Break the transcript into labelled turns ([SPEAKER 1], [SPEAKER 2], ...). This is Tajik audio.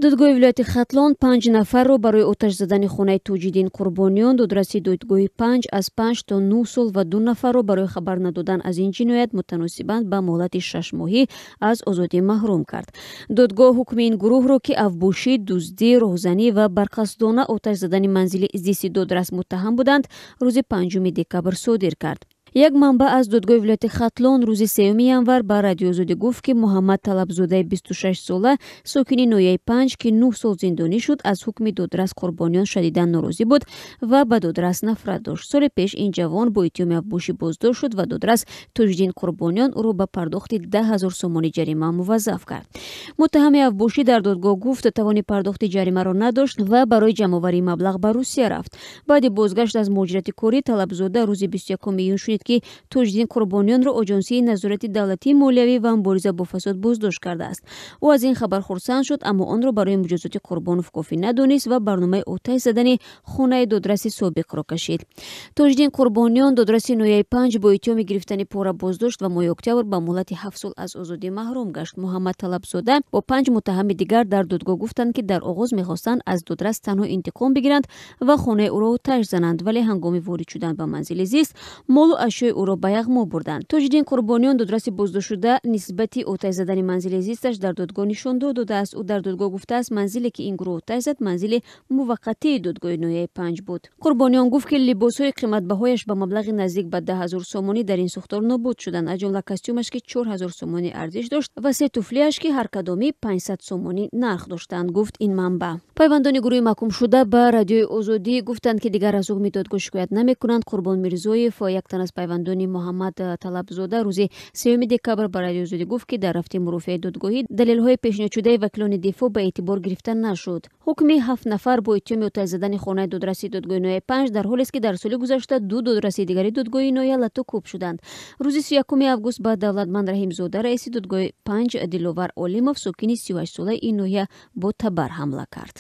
[SPEAKER 1] Додгоҳи вилояти Хатлон 5 нафарро барои оташ задани хонаи Тоҷиддин Қурбониён додраси додгоҳи 5 аз 5 то 9 сол ва 2 нафарро барои хабар надодан аз ин ҷиноят мутаносибан ба муҳлати 6 моҳӣ аз озодӣ маҳрум кард. Додгоҳ ҳукми ин гурӯҳро, ки авбошӣ, дуздӣ, роҳзанӣ ва барқасдона оташ задани манзили зисти додрас муттаҳам буданд, рӯзи 5 декабр содир кард. Як манбаъ аз додгоҳи вилояти Хатлон рӯзи 3 январ ба Радиои Озодӣ гуфт, ки Муҳаммад Талабзодаи 26-сола, сокини ноҳияи 5, ки 9 сол зиндонӣ шуд, аз ҳукми додрас Қурбониён шадидан норозӣ буд ва ба додрас нафрат дошт. Соли пеш ин ҷавон бо иттиҳоми авбошӣ боздошт шуд ва додрас Тоҷиддин Қурбониён ӯро ба пардохти 10 000 сомонӣ ҷарима муваззаф кард. Муттаҳами авбошӣ дар додгоҳ гуфт, тавони пардохти ҷаримаро надошт ва барои ҷамъоварии маблағ ба Русия рафт. Баъди бозгашт аз муҳоҷирати корӣ, Талабзода рӯзи 21 июн шунид, ки Тоҷиддин Қурбониёнро Оҷонсии назорати давлатии молиявӣ ва мубориза бо фасод боздошт кардааст. Ӯ аз ин хабар хурсанд шуд, аммо онро барои муҷозоти Қурбонов кофӣ надонист ва барномаи оташ задани хонаи додраси собиқро кашид. Тоҷиддин Қурбониён додраси ноҳияи 5 бо иттиҳоми гирифтани пора боздошт ва моҳи октябр ба муҳлати 7 сол аз озодӣ маҳрум гашт. Муҳаммад Талабзода бо 5 муттаҳами дигар дар додгоҳ гуфтанд, ки дар оғоз мехостанд аз додрас танҳо интиқом бигиранд ва хонаи ӯро оташ зананд, вале ҳангоми ворид шудан ба манзили зист молу ашёи ӯро ба яғмо бурданд. Тоҷиддин Қурбониён додраси боздоштшуда нисбати оташ задани манзили зисташ дар додгоҳ нишондод додааст. Ӯ дар додгоҳ гуфтааст, манзиле ки ин гурӯҳ оташ зад, манзили муваққатии додгоҳи ноҳияи 5 буд. Қурбониён гуфт, ки либосҳои қиматбаҳояш ба маблағи наздик ба 10 000 сомонӣ дар ин сӯхтор нобуд шуданд, аз ҷумла костюмаш, ки 4 000 сомонӣ арзиш дошт, ва 3 туфлиаш, ки ҳар кадоми 500 сомонӣ нарх доштанд, гуфт ин манбаъ. Пайвандони гурӯҳи маҳкумшуда ба Радиои Озодӣ гуфтанд, ки дигар аз ҳукми додгоҳ шикоят намекунанд. Қурбон Мирзоев, як тан аз пайвандони Муҳаммад Талабзода, рӯзи 3 декабр ба Радиои Озодӣ гуфт, ки дар рафти мурофиаи додгоҳӣ далелҳои пешниҳодшудаи вакилони дифоъ ба эътибор гирифта нашуд. Ҳукми 7 нафар бо иттиҳоми оташ задани хонаи додраси додгоҳи ноҳияи 5 дар ҳолест, ки дар соли гузашта 2 додраси дигари додгоҳи ноҳия лату кӯб шуданд. Рӯзи 31 август ба Давлатманд Раҳимзода, раиси додгоҳи 5, Диловар Олимов, сокини 38-солаи ин ноҳия, бо табар ҳамла кард.